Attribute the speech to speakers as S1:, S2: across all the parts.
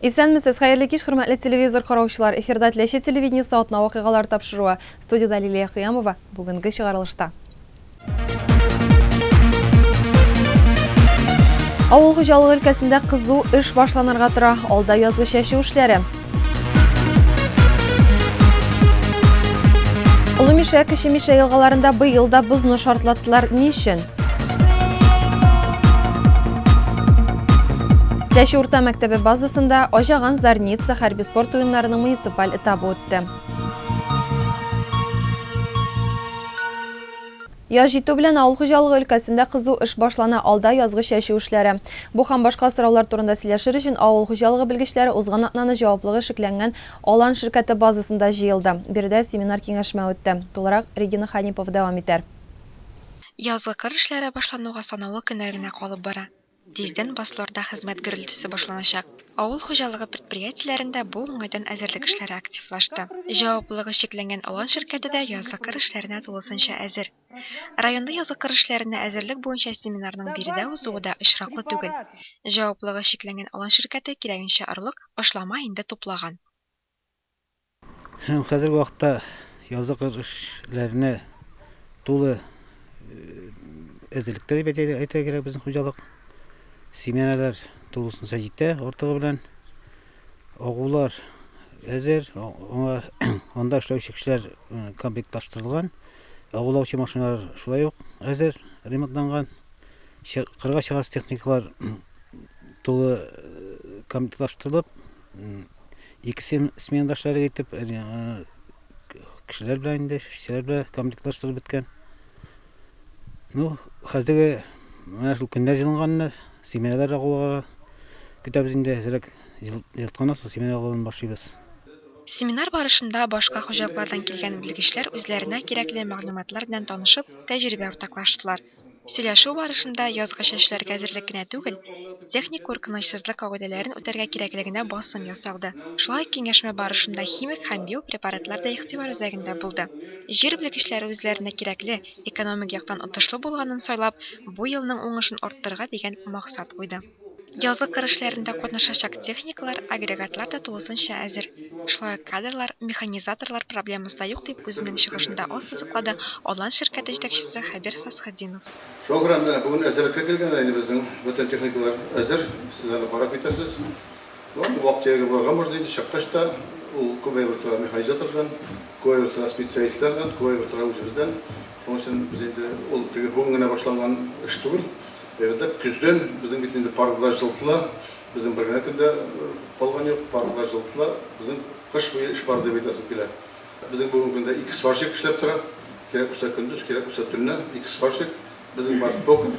S1: Исәнмесез, хәерле кич, хөрмәтле телевизор караучылар. Эфирда Теләче телевидениесе атна вакыйгалар тапшыруы. Студиядә Лилия Кыямова. Бүгенге чыгарылышта. Авыл хуҗалыгы өлкәсендә кызу эш башланырга тора. Алда язгы чәчү эшләре. Олы Мишә, Кече Мишә елгаларында быел да бозны шартлаттылар. Ни өчен? Теләче урта мәктәбе базасында Аҗаган Зарница хәрби спорт уеннарының муниципаль этабы үтте. Яз җитү белән авыл хуҗалыгы өлкәсендә кызу эш башлана, алда язгы чәчү эшләре. Бу һәм башка сораулар турында сөйләшер өчен авыл хуҗалыгы белгечләре узган атнаны җаваплыгы шикләнгән Алан ширкәте базасында җыелды. Биредә семинар-киңәшмә үтте. Тулырак Регина Ханипова дәвам итәр.
S2: Язгы кыр эшләре башлануга санаулы көннәр генә калып бара. Тиздән басуларда хезмәт гөрелтесе башланачак. Авыл хуҗалыгы предприятиеләрендә бу уңайдан әзерлек эшләре активлашты. Җаваплылыгы чикләнгән Алан ширкәте дә язгы кыр эшләренә тулысынча әзер. Районда язгы кыр эшләренә әзерлек буенча семинарның биредә узуы да очраклы түгел. Җаваплылыгы чикләнгән Алан ширкәте кирәгенчә орлык, ашлама инде туплаган.
S3: Һәм хәзерге вакытта язгы кыр эшләренә тулы әзерлектә дип әйтергә кирәк безнең хуҗалык. Семеналар тулысынча җитә артыгы белән. Агулар әзер, аңа анда эшләүче кешеләр комплектлаштырылган. Агулаучы машиналар шулай ук әзер, ремонтланган. Кырга чыгасы техникалар тулы комплектлаштырылып, Ике сменада эшләргә итеп, кешеләр белән инде, эшчеләр белән комплектлаштырып беткән. Ну, хәзерге менә шул көннәр җылынганны, семеналар агуларга көтәбез инде, әзрәк җылытканнан соң семена агуларын башлыйбыз.
S2: Семинар барышында башка хуҗалыклардан килгән белгечләр үзләренә кирәкле мәгълүматлар белән танышып, тәҗрибә уртаклаштылар. Сөйләшү барышында язгы чәчүләргә әзерлек кенә түгел, техник куркынычсызлык кагыйдәләрен үтәргә кирәклегенә басым ясалды. Шулай ук киңәшмә барышында химик һәм биопрепаратлар да игътибар үзәгендә булды. Җир белгечләре үзләренә кирәкле, экономик яктан отышлы булганын сайлап, бу елның уңышын арттырырга дигән максат куйды. Язгы кыр эшләрендә катнашачак техникалар, агрегатлар да тулысынча әзер. Шулай ук кадрлар, механизаторлар проблемасы да юк, дип үзенең чыгышында ассызыклады Алан ширкәте җитәкчесе Хәбир Фәсхетдинов.
S4: Шуңа күрә менә бүген әзерлеккә килгәндә инде безнең бөтен техникалар әзер, сез аны карап китәсез. Ну, вак-төяге булырга можно инде, чыккач та ул күп әйбер тора механизатордан, күп әйбер тора специалистлардан, күп әйбер тора үзебездән. Шуның өчен без инде ул теге бүген генә башланган эш түгел. Әйбәтләп көздән безнең бит инде парклар җылытыла, безнең бер генә көн дә калган юк, парклар җылытыла, безнең кыш буе эш бар дип әйтәсем килә. Безнең бүгенге көндә ике сварщик эшләп тора, кирәк булса көндез, кирәк булса төнлә, ике сварщик, безнең бар токарь,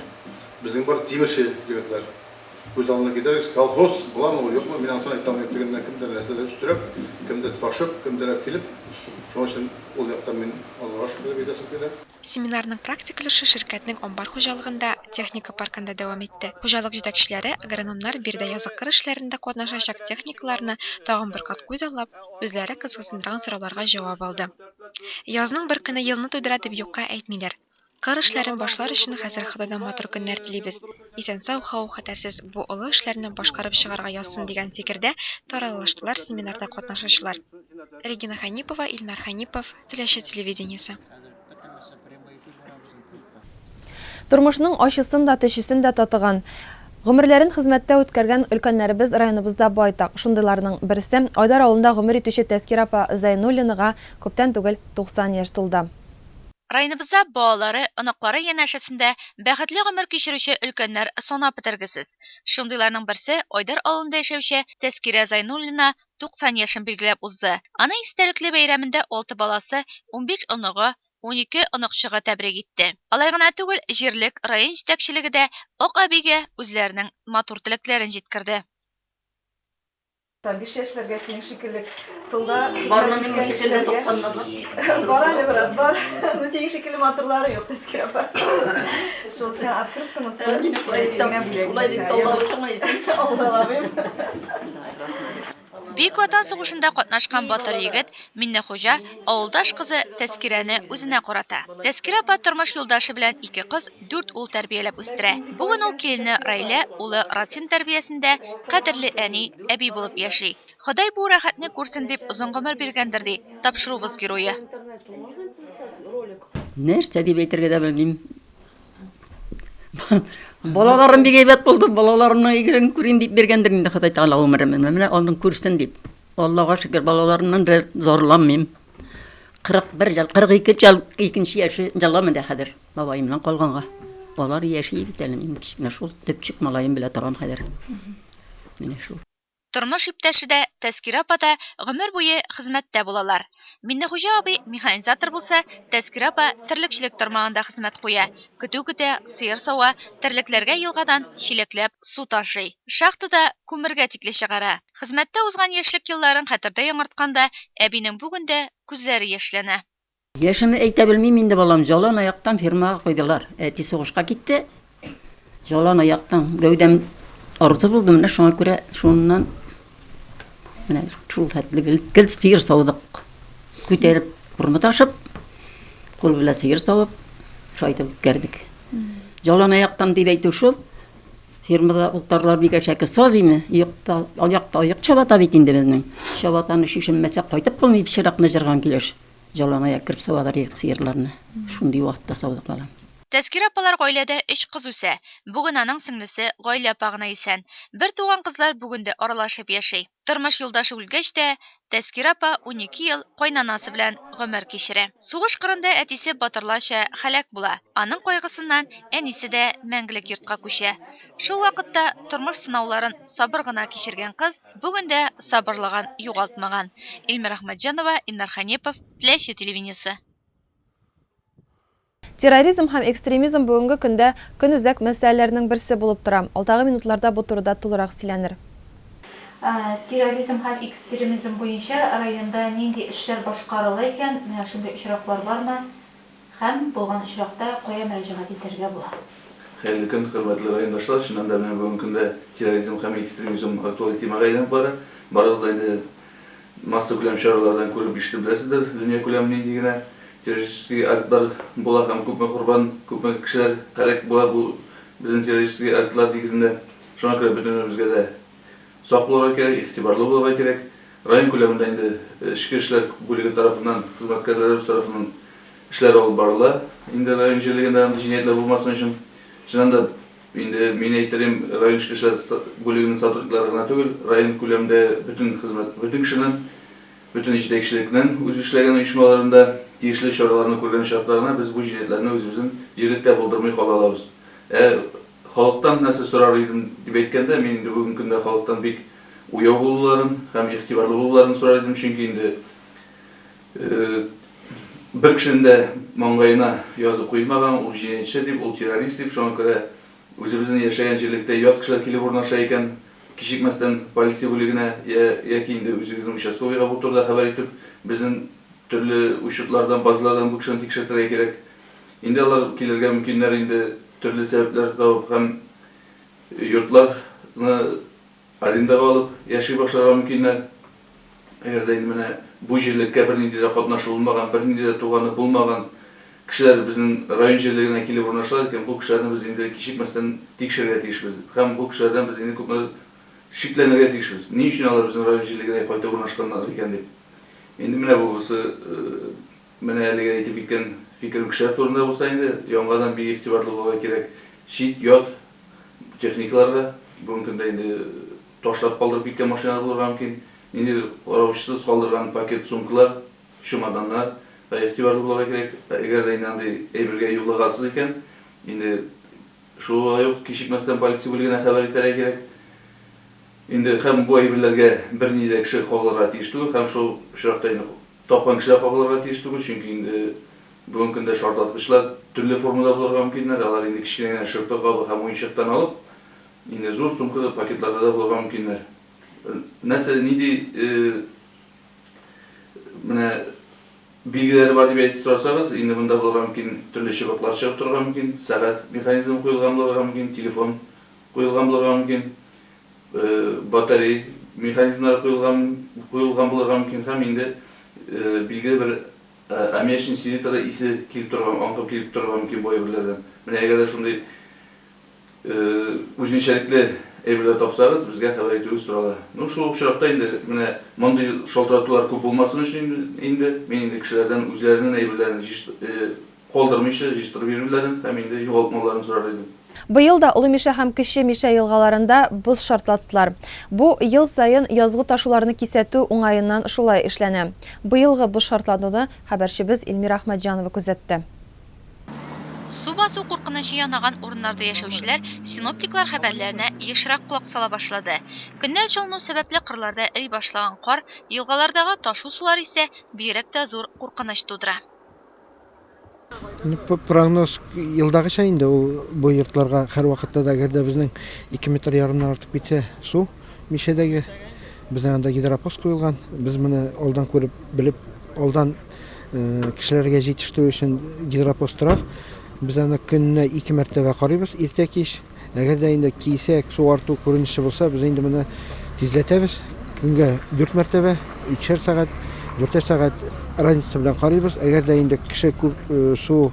S4: безнең бар тимерче егетләр. Күз алдына китерегез, колхоз буламы ул, юкмы, мин анысын әйтә алмыйм, тегеннән кемдер нәрсәдер өстерәп, кемдер ташып, кемдер әп килеп, шуның өчен ул яктан мин Аллага шөкер дип әйтәсем килә.
S2: Семинарның практик өлеше ширкәтнең амбар хуҗалыгында, техника паркында дәвам итте. Хуҗалык җитәкчеләре, агрономнар биредә язгы кыр эшләрендә катнашачак техникаларны тагын бер кат күзаллап, үзләре кызыксындырган сорауларга җавап алды. Язның бер көне елны туйдыра дип юкка әйтмиләр. Кыр эшләрен башлар өчен хәзер Ходайдан матур көннәр телибез. Исән-сау, хәвеф-хәтәрсез бу олы эшләрне башкарып чыгарга язсын дигән фикердә таралыштылар семинарда катнашучылар. Регина Хәнипова, Илнар Хәнипов, Теләче телевидениесе.
S1: Тормышның ачысын да, төчесен дә татыган, гомерләрен хезмәттә үткәргән өлкәннәребез районыбызда байтак. Шундыйларның берсе, Айдар авылында гомер итүче Тәзкирә апа Зәйнуллинага күптән түгел 90 яшь тулды.
S5: Районыбызда балалары, оныклары янәшәсендә бәхетле гомер кичерүче өлкәннәр санап бетергесез. Шундыйларның берсе, Айдар авылында яшәүче Тәзкирә Зәйнуллина 90 яшен билгеләп узды. Аны истәлекле бәйрәмендә алты баласы, 15 оныгы, 12 оныкчыгы тәбрик итте. Алай гына түгел, җирлек, район җитәкчелеге дә Ак әбигә үзләренең матур теләкләрен җиткерде.
S6: 95 яшьләргә синең шикелле тылда хезмәт иткән кешеләргә. Бар әле бераз, бар. Ну, синең шикелле матурлары юк, Тәзкирә апа. Шул сиңа открыткамы?
S7: Шулай дип талдавысыңмыни син?
S6: Алдаламыйм.
S5: Бөек Ватан сугышында катнашкан батыр егет Миннехуҗа авылдаш кызы Тәскирәне үзенә карата. Тәскирә апа тормыш юлдашы белән ике кыз, дүрт ул тәрбияләп үстерә. Бүген ул килене Раилә, улы Расим тәрбиясендә кадерле әни, әби булып яши. Ходай бу рәхәтне күрсен дип озын гомер биргәндер, ди тапшыруыбыз герое.
S7: Нәрсә дип әйтергә дә белмим. Балаларым бик әйбәт булды, балаларымның игелеген күрим дип биргәндер инде Ходай Тәгалә гомеремне. Менә аның күрсен дип. Аллага шөкер, балаларымнан да зарланмыйм. 41 ел, 42 ел, икенче яше җылы менә хәзер бабаемнан калганга. Алар яши бит әле, мин кечкенә шул төпчек малаем белән торам хәзер. Менә шул.
S5: Тормыш иптәше дә, Тәскирә апа да гомер буе хезмәттә булалар. Миннехуҗа абый механизатор булса, Тәскирә апа терлекчелек тармагында хезмәт куя, көтү көтә, сыер сава, терлекләргә елгадан чиләкләп су ташый. Шахтада күмергә тикле чыгара. Хезмәттә узган яшьлек елларын хәтердә яңартканда, әбинең бүген дә күзләре яшьләнә.
S7: Яшемне әйтә белмим инде, балам, җалан аяктан фермага куйдылар. Әти сугышка китте. Җалан аяктан гәүдәм арзы булды, менә шуңа күрә шуннан менә шул хәтле гел, гел сыер саудык. Күтәреп, курмы ташып, кул белән сыер савып, шулай итеп үткәрдек. Җалан аяктан дип әйтү шул. Фермада утарлар бик әшәке саз име, юкта, аякта аяк чабата бит инде безнең. Чабатаны чишенмәсә кайтып булмый пычракны җырган килеш. Җалан аяк кереп савалар идек сыерларны. Шундый вакытта саудык, балам.
S5: Тәскирә апалар гаиләдә өч кыз үсә. Бүген аның сеңлесе Гайлә апа гына исән. Бер туган кызлар бүген дә аралашып яши. Тормыш юлдашы үлгәч тә, Тәскирә апа 12 ел кайнанасы белән гомер кичерә. Сугыш кырында әтисе батырларча һәлак була. Аның кайгысыннан әнисе дә мәңгелек йортка күчә. Шул вакытта тормыш сынауларын сабыр гына кичергән кыз бүген дә сабырлыгын югалтмаган. Эльмира Әхмәтҗанова, Илнар Ханипов, Теләче телевидениесе.
S1: Терроризм һәм экстремизм бүгенге көндә көнүзәк мәсьәләләрнең берсе булып тора. Алдагы минутларда бу турыда тулырак сөйләнер.
S8: Терроризм һәм экстремизм буенча районда нинди эшләр башкарыла икән, менә шундый очраклар бармы һәм булган очракта кая мөрәҗәгать итәргә була?
S9: Хәерле көн, хөрмәтле райондашлар! Чыннан да, менә бүгенге көндә терроризм һәм экстремизм актуаль темага әйләнеп бара. Барыгыз да инде Массакүләм чаралардан күреп, ишетеп беләсездер, дөньякүләм нинди генә террористический актлар була һәм күпме корбан, күпме кешеләр һәлак була бу безнең террористический актлар нигезендә. Шуңа күрә бөтенебезгә дә сак булырга кирәк, игътибарлы булырга кирәк. Район күләмендә инде эчке эшләр бүлеге тарафыннан, хезмәткәрләребез тарафыннан эшләр алып барыла. Инде район җирлегендә андый җинаятьләр булмасын өчен. Чыннан да, Инде мин әйтер идем, район эчке эшләр бүлегенең сотрудниклары гына түгел, район күләмендә бөтен хезмәт, бөтен кешенең, бөтен җитәкчелекнең үз эшләгән оешмаларында тиешле чараларны күргән очракта гына без бу җинаятьләрне үзебезнең җирлектә булдырмый кала алабыз. Ә халыктан нәрсә сорар идем дип әйткәндә, мин инде бүгенге көндә халыктан бик уяу булуларын һәм игътибарлы булуларын сорар идем, чөнки инде Бер кешенең дә маңгаена язып куелмаган, ул җинаятьче дип, ул террорист дип, шуңа күрә үзебезнең яшәгән җирлектә ят кешеләр килеп урнаша икән, кичекмәстән полиция бүлегенә я яки инде үзегезнең участковыйга бу турыда хәбәр итеп, безнең төрле учетлардан, базалардан бу кешене тикшертергә кирәк. Инде алар килергә мөмкиннәр инде төрле сәбәпләр табып һәм йортларны Арендага алып яши башларга мөмкиннәр. Әгәр дә инде менә бу җирлеккә бернинди дә катнашы булмаган, бернинди дә туганы булмаган кешеләр безнең район җирлегенә килеп урнашалар икән, бу кешеләрне без инде кичекмәстән тикшерергә тиешбез. Һәм бу кешеләрдән без инде күпмедер шикләнергә тиешбез. Ни өчен алар безнең район җирлегенә кайтып урнашканнар икән дип. Инде менә бусы менә әлеге әйтеп киткән фикерем кешеләр турында булса инде, яңадан бик игътибарлы булырга кирәк. Чит, ят Техникаларга бүгенге көндә инде ташлап калдырып киткән машиналар булырга мөмкин. Ниндидер караучысыз калдырган пакет, сумкалар, чемоданнар да игътибарлы булырга кирәк. Әгәр дә инде андый әйбергә юлыгасыз икән, инде шулай ук кичекмәстән полиция бүлегенә хәбәр итәргә кирәк. Инде һәм бу әйберләргә бернинди дә кеше кагылырга тиеш түгел һәм шул очракта инде тапкан кешеләр кагылырга тиеш түгел, чөнки инде Бүгенге көндә шартлаткычлар төрле формада булырга мөмкиннәр, алар инде кечкенә генә шырпы кабы һәм уенчыктан алып, инде зур сумкада, пакетларда да булырга мөмкиннәр. Нәрсә, нинди менә билгеләре бар дип әйтеп сорасагыз, инде монда булырга мөмкин төрле чыбыклар чыгып торырга мөмкин, сәгать механизмы куелган булырга мөмкин, телефон куелган булырга мөмкин, батарей механизмнары куелган куелган булырга мөмкин һәм инде билгеле бер аммиачный селитра исе килеп торырга, аңкып килеп торырга мөмкин бу әйберләрдән. Менә әгәр дә шундый үзенчәлекле әйберләр тапсагыз, безгә хәбәр итүегез сорала. Ну, шул ук очракта инде менә мондый шалтыратулар күп булмасын өчен инде, мин инде кешеләрдән үзләренең әйберләрен калдырмыйча җыештырып йөрүләрен һәм инде югалтмауларын сорар идем.
S1: Быел да Олы Мишә һәм Кече Мишә елгаларында боз шартлаттылар. Бу ел саен язгы ташуларны кисәтү уңаеннан шулай эшләнә. Быелгы боз шартлатуны хәбәрчебез Илмира Әхмәтҗанова күзәтте.
S5: Су басу куркынычы янаган урыннарда яшәүчеләр синоптиклар хәбәрләренә ешрак колак сала башлады. Көннәр җылыну сәбәпле кырларда эри башлаган кар, елгалардагы ташу сулар исә бигрәк тә зур куркыныч тудыра.
S10: Прогноз елдагыча инде ул бу йортларга һәрвакытта да, әгәр дә безнең 2 метр ярымнан артып китсә су Мишәдәге, безнең анда гидропост куелган, без моны алдан күреп, белеп, алдан кешеләргә җитештерү өчен гидропост тора. Без аны көненә ике мәртәбә карыйбыз, иртә-кич. Әгәр дә инде кисәк су арту күренеше булса, без инде моны тизләтәбез. Көнгә дүрт мәртәбә, икешәр сәгать, дүртәр сәгать разница белән карыйбыз. Әгәр дә инде кеше күп су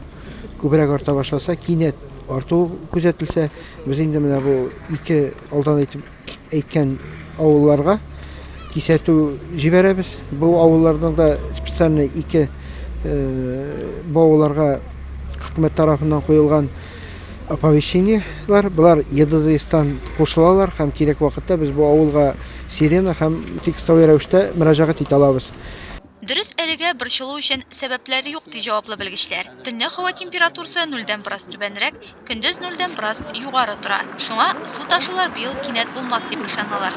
S10: күбрәк арта башласа, кинәт арту күзәтелсә, без инде менә бу ике алдан әйтеп әйткән авылларга кисәтү җибәрәбез. Бу авылларның да специально ике бу авылларга хөкүмәт тарафыннан куелган оповещениелар. Болар ЕДДСтан кушылалар һәм кирәк вакытта без бу авылга сирена һәм текстовый рәвештә мөрәҗәгать итә алабыз.
S5: Дөрес, әлегә борчылу өчен сәбәпләр юк, ди җаваплы белгечләр. Төнлә һава температурасы нульдән бераз түбәнрәк, көндез нульдән бераз югары тора. Шуңа су ташулар быел кинәт булмас дип ышаналар.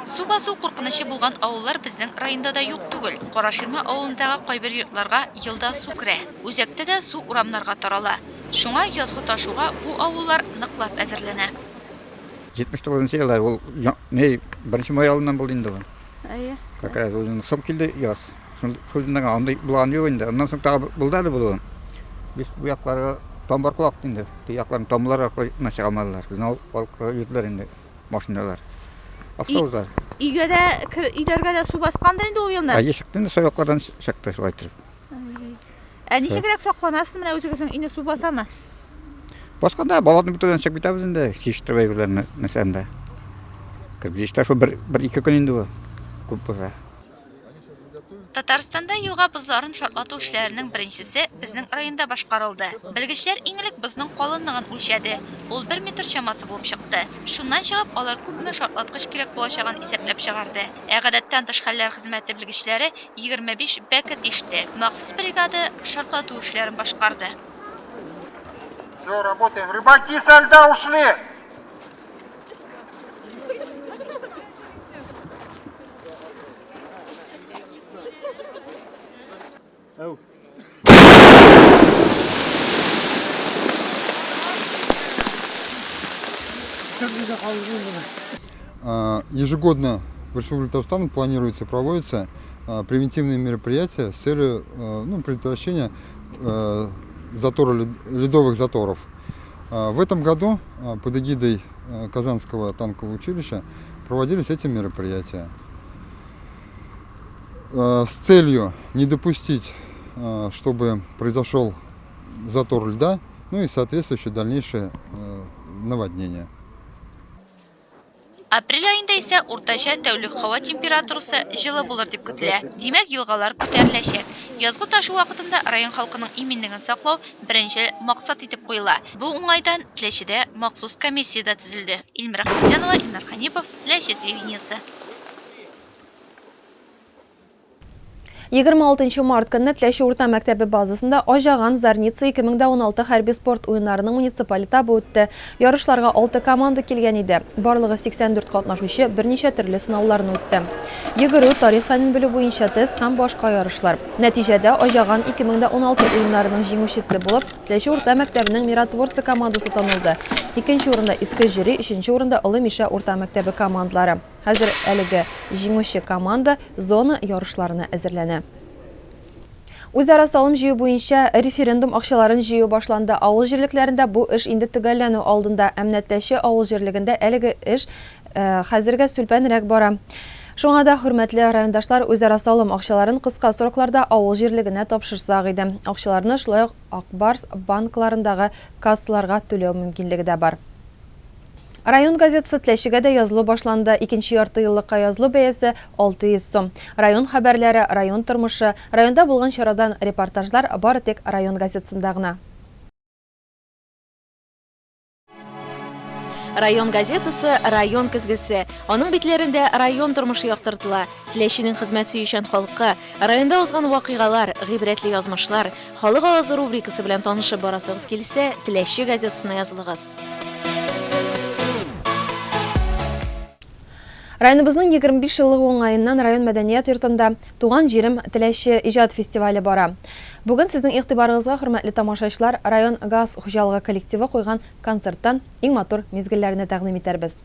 S5: Су басу куркынычы булган авыллар безнең районда да юк түгел. Караширмә авылындагы кайбер йортларга елда су керә. Үзәктә дә су урамнарга тарала. Шуңа язгы ташуга бу авыллар ныклап әзерләнә.
S11: 79 нчы елда ул ни беренче май алдыннан булды инде ул.
S8: Әйе.
S11: Как раз үзенең соң килде яз. Шул шуннан андый булган юк инде. Аннан соң тагы булды әле булуын. Без бу якларга там аркылы акты инде. Теге якларның тамлар аркылы гына чыга алмадылар. Безнең авыл халкы йөрделәр инде машиналар. Автобуслар.
S8: Өйгә дә, өйләргә дә су баскандыр инде ул елны?
S11: Әйе, чыкты инде, сол яклардан чыкты шулай итеп.
S8: Ә ничегрәк сакланасыз менә үзегезнең өйне су басамы?
S11: Басканда баланы бөтенләй чыгып китәбез инде, җыештырып әйберләрне нәрсәне дә. Кереп җыештырып шул бер, бер ике көн инде ул. Күп булса.
S5: Татарстанда елга бозларын шартлату эшләренең беренчесе безнең районда башкарылды. Белгечләр иң элек бозның калынлыгын үлчәде. Ул бер метр чамасы булып чыкты. Шуннан чыгып, алар күпме шартлаткыч кирәк булачагын исәпләп чыгарды. Ә гадәттән тыш хәлләр хезмәте белгечләре 25 бәке тиште. Махсус бригада шартлату эшләрен башкарды.
S12: Все, работаем. Рыбаки со льда ушли!
S4: Ежегодно в Республике Татарстан планируется, проводятся превентивные мероприятия с целью ну, предотвращения затора, ледовых заторов. В этом году под эгидой Казанского танкового училища проводились эти мероприятия. С целью не допустить, чтобы произошел затор льда, ну и соответствующее дальнейшее наводнение.
S5: Апрель аенда исә уртача тәүлек һава температурасы җылы булыр дип көтелә. Димәк, елгалар күтәреләчәк. Язгы ташу вакытында район халкының иминлеген саклау беренчел максат итеп куела. Бу уңайдан Теләчедә махсус комиссия дә төзелде. Илмира Әхмәтҗанова, Илнар Хәнипов, Теләче телевидениесе.
S1: 26 март көнне Теләче урта мәктәбе базасында Аҗаган Зарница 2016 хәрби спорт уеннарының муниципаль этабы үтте. Ярышларга алты команда килгән иде. Барлыгы 84 катнашучы берничә төрле сынауларны үтте. Йөгерү, тарих фәнен белү буенча тест һәм башка ярышлар. Нәтиҗәдә, Аҗаган 2016 уеннарының җиңүчесе булып, Теләче урта мәктәбенең Миротворцы командасы танылды. Икенче урында Иске Җөри, өченче урында Олы Мишә урта мәктәбе командалары. Хәзер әлеге җиңүче команда зона ярышларына әзерләнә. Үзара салым җыю буенча референдум акчаларын җыю башланды. Авыл җирлекләрендә бу эш инде төгәлләнү алдында. Ә менә Теләче авыл җирлегендә әлеге эш хәзергә сүлпәнрәк бара. Шуңа да, хөрмәтле райондашлар, үзара салым акчаларын кыска срокларда авыл җирлегенә тапшырсак иде. Акчаларны шулай ук Ак Барс банкларындагы кассаларга түләү мөмкинлеге дә бар. Район газетасы Теләчегә дә язылу башланды. Икенче яртыеллыкка язылу бәясе 600 сум. Район хәбәрләре, район тормышы, районда булган чарадан репортажлар бары тик район газетасында гына.
S8: Район газетасы, район көзгесе. Аның битләрендә район тормышы яктыртыла. Теләченең хезмәт сөючән халкы, районда узган вакыйгалар, гыйбрәтле язмышлар, Халык авазы рубрикасы белән танышып барасыгыз килсә, Теләче газетасына язылыгыз.
S1: Районыбызның 25 еллыгы уңаеннан район мәдәният йортында Туган җирем, Теләче иҗат фестивале бара. Бүген сезнең игътибарыгызга, хөрмәтле тамашачылар, район газ хуҗалыгы коллективы куйган концерттан иң матур мизгелләрне тәкъдим итәрбез.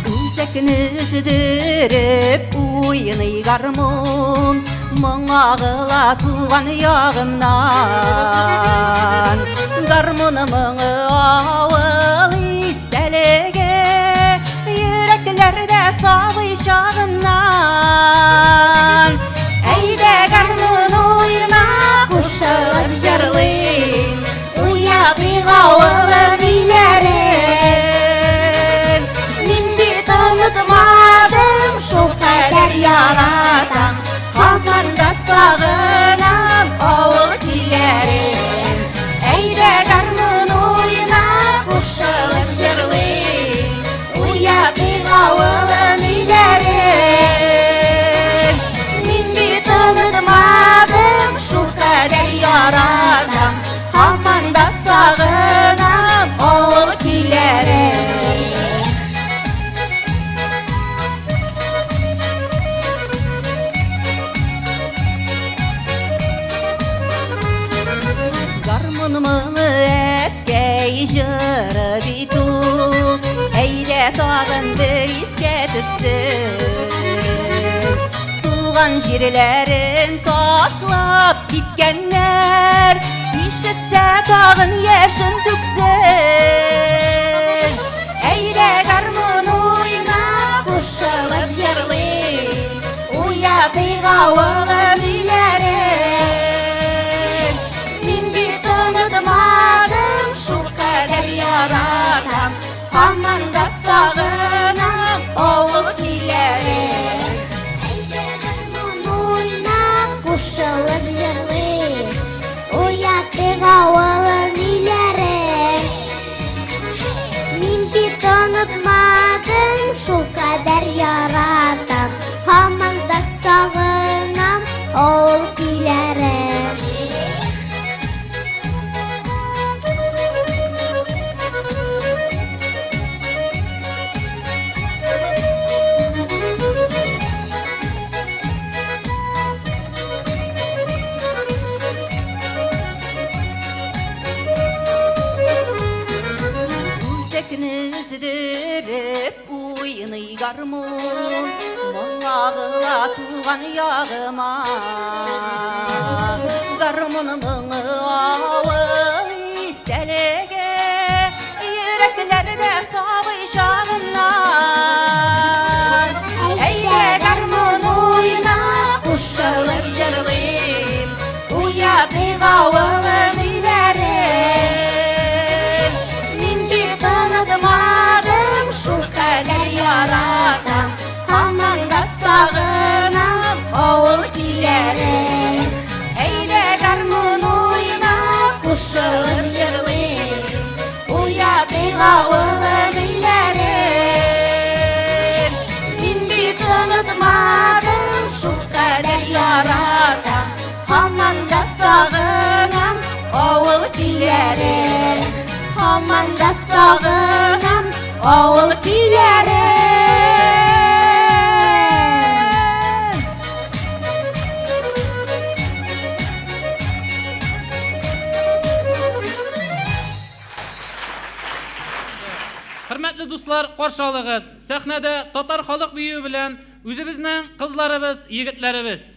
S13: Үзәкне өздереп уйный гармун Моң агыла туган ягымнан. Гармун моңы авыл истәлеге, Йөрәкләрдә сабый чагымнан. Әйдә гармун уйна, кушылып җырлыйм, Уятыйк авылым өйләрен. Мин бит онытмадым, шул кадәр яратам, Һаман да сагынам авыл көйләрен. Әйдә гармун уйна, кушылып җырлыйк, Уятыйк авылым өйләрен. Мин бит онытмадым, шул кадәр яратам, Һаман да сагынам авыл көйләрен. Гармун моңы әткәй җыры бит ул, Әйдә тагын бер искә төшсен. Туган җирләрен ташлап киткәннәр, Ишетсә тагын яшен түксен. Әйдә гармун уйна, кушылып җырлыйк, Уятыйк авылым өйләрен. Мин бит онытмадым, шул кадәр яратам, Һаман да сагынам авыл көйләрен.
S14: Әйдә гармун уйна, кушылып җырлыйк, Уятыйк авылым өйләрен. Мин бит онытмадым, шулкадәр яратам, Һаман да сагынам авыл көйләрен.
S13: Үзәкне өздереп уйный гармун, Моң агыла туган ягыма. Гармун моңы авыл истәлеге, Йөрәкләрдә сабый чагымнан. Әйдә гармун уйна, кушылып җырлыйм, Уятыйк авылым өйләрен. Мин бит онытмадым, шулкадәр яратам, Һаман да сагынам авыл көйләрен. Әйдә гармун уйна, кушылып җырлыйк, Уятыйк авылым өйләрен. Мин бит онытмадым, шулкадәр яратам, Һаман да сагынам авыл көйләрен. Һаман да сагынам авыл көйләрен.
S15: Хөрмәтле дуслар, каршы алыгыз, сәхнәдә татар халык биюе белән үзебезнең кызларыбыз, егетләребез.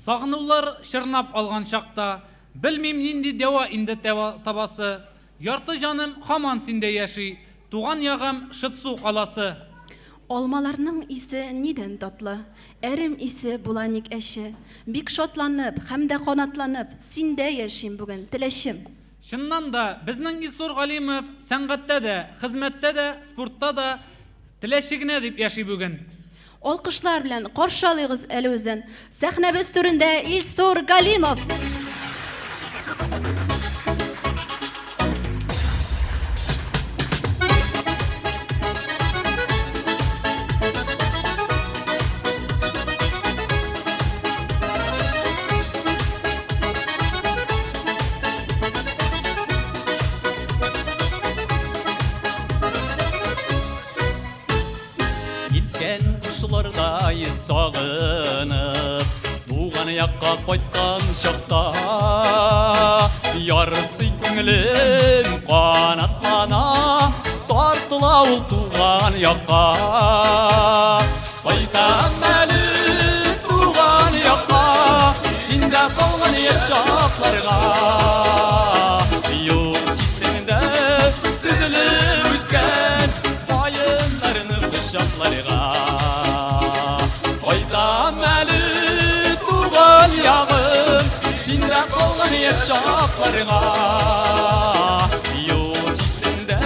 S15: Сагынулар чорнап алган чакта, Белмим нинди дәва инде табасы. Ярты җаным һаман синдә яши, Туган ягым Шытсу каласы.
S16: Алмаларның исе нидән татлы? Әрем исе була ник әче? Бик шатланып һәм дә канатланып, Синдә яшим бүген, Теләчем!
S15: Чыннан да, безнең Илсур Галимов сәнгатьтә дә, хезмәттә дә, спортта да Теләче генә дип яши бүген.
S16: Алкышлар белән каршы алыйгыз әле үзен. Сәхнәбез түрендә Илсур Галимов!
S17: Киткән кошлардай сагынып, Туган якка кайткан чакта, Ярсый күңелем, канатлана, Тартыла ул туган якка. Кайтам әле туган якка, Синдә калган яшь чакларга. Юл читендә тезелеп үскән Каеннарны кочакларга. Кайтам әле туган ягым, Синдә калган яшь чакларга. Юл читендә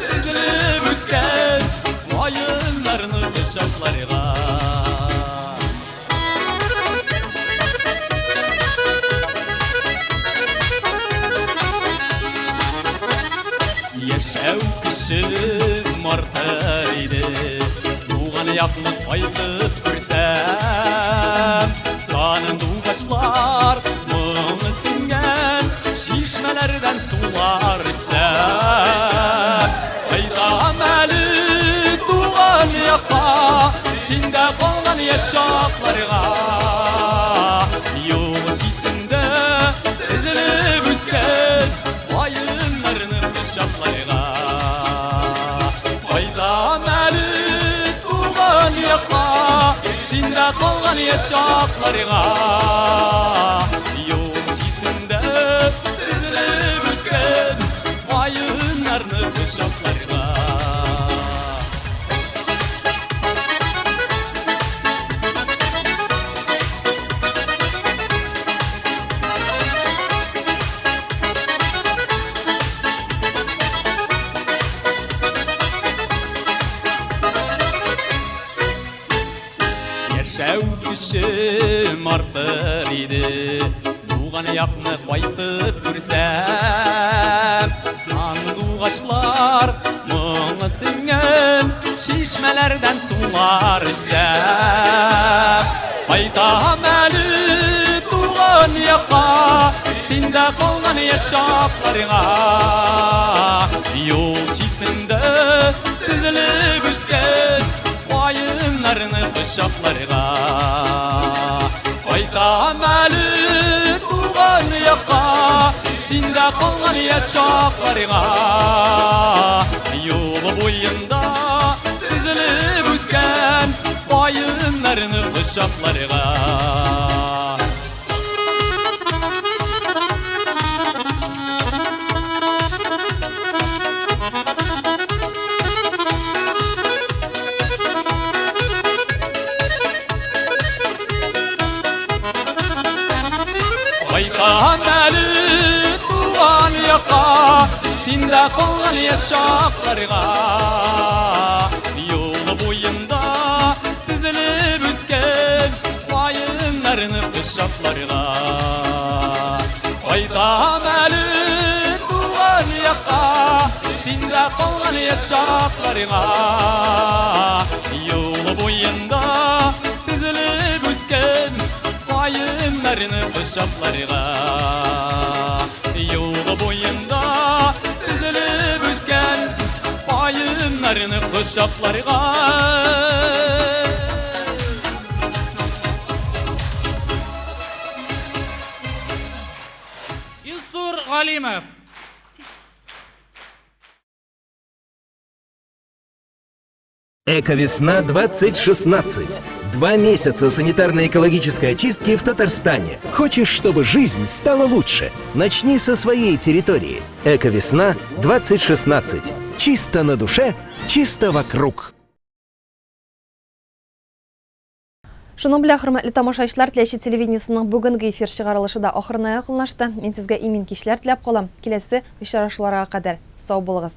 S17: тезелеп үскән Каеннарны кочакларга. Яшәү көчем артыр иде, Туган якны кайтып күрсәм. Сандугачлар моңы сеңгән Чишмәләрдән сулар эчсәм. Кайтам әле туган якка, Синдә калган яшь чакларга. Юл читендә тезелеп үскән Каеннарны кочакларга. Синдә калган яшь чакларга. Юл читендә тезелеп үскән каеннарны кочакларга. Яшәү көчем артыр иде, Туган якны кайтып күрсәм. Сандугачлар моңы сеңгән Чишмәләрдән сулар эчсәм. Кайтам әле туган якка, Синдә калган яшь чакларга. Юл читендә тезелеп үскән Каеннарны кочакларга. Кайтам әле туган якка, Синдә калган яшь чакларга. Юл буенда тезелеп үскән Каеннарны кочакларга. Кайтам әле туган якка, Синдә калган яшь чакларга. Юл буенда тезелеп үскән Каеннарны кочакларга. Кайтам әле туган якка, Синдә калган яшь чакларга. Юл буенда тезелеп үскән Каеннарны кочакларга. Юл буенда тезелеп үскән Каеннарны кочакларга.
S15: Илсур Галимов.
S18: Эковесна 2016. 2 месяца санитарно-экологической очистки в Татарстане. Хочешь, чтобы жизнь стала лучше? Начни со своей территории. Эковесна 2016. Чисто на душе, чисто вокруг.
S1: Шуның белән, хөрмәтле тамашачылар, Теләче телевидениесының бүгенге эфир чыгарылышы да ахырына якынлашты. Мин сезгә имин кичләр теләп калам. Киләсе очрашуларга кадәр сау булыгыз.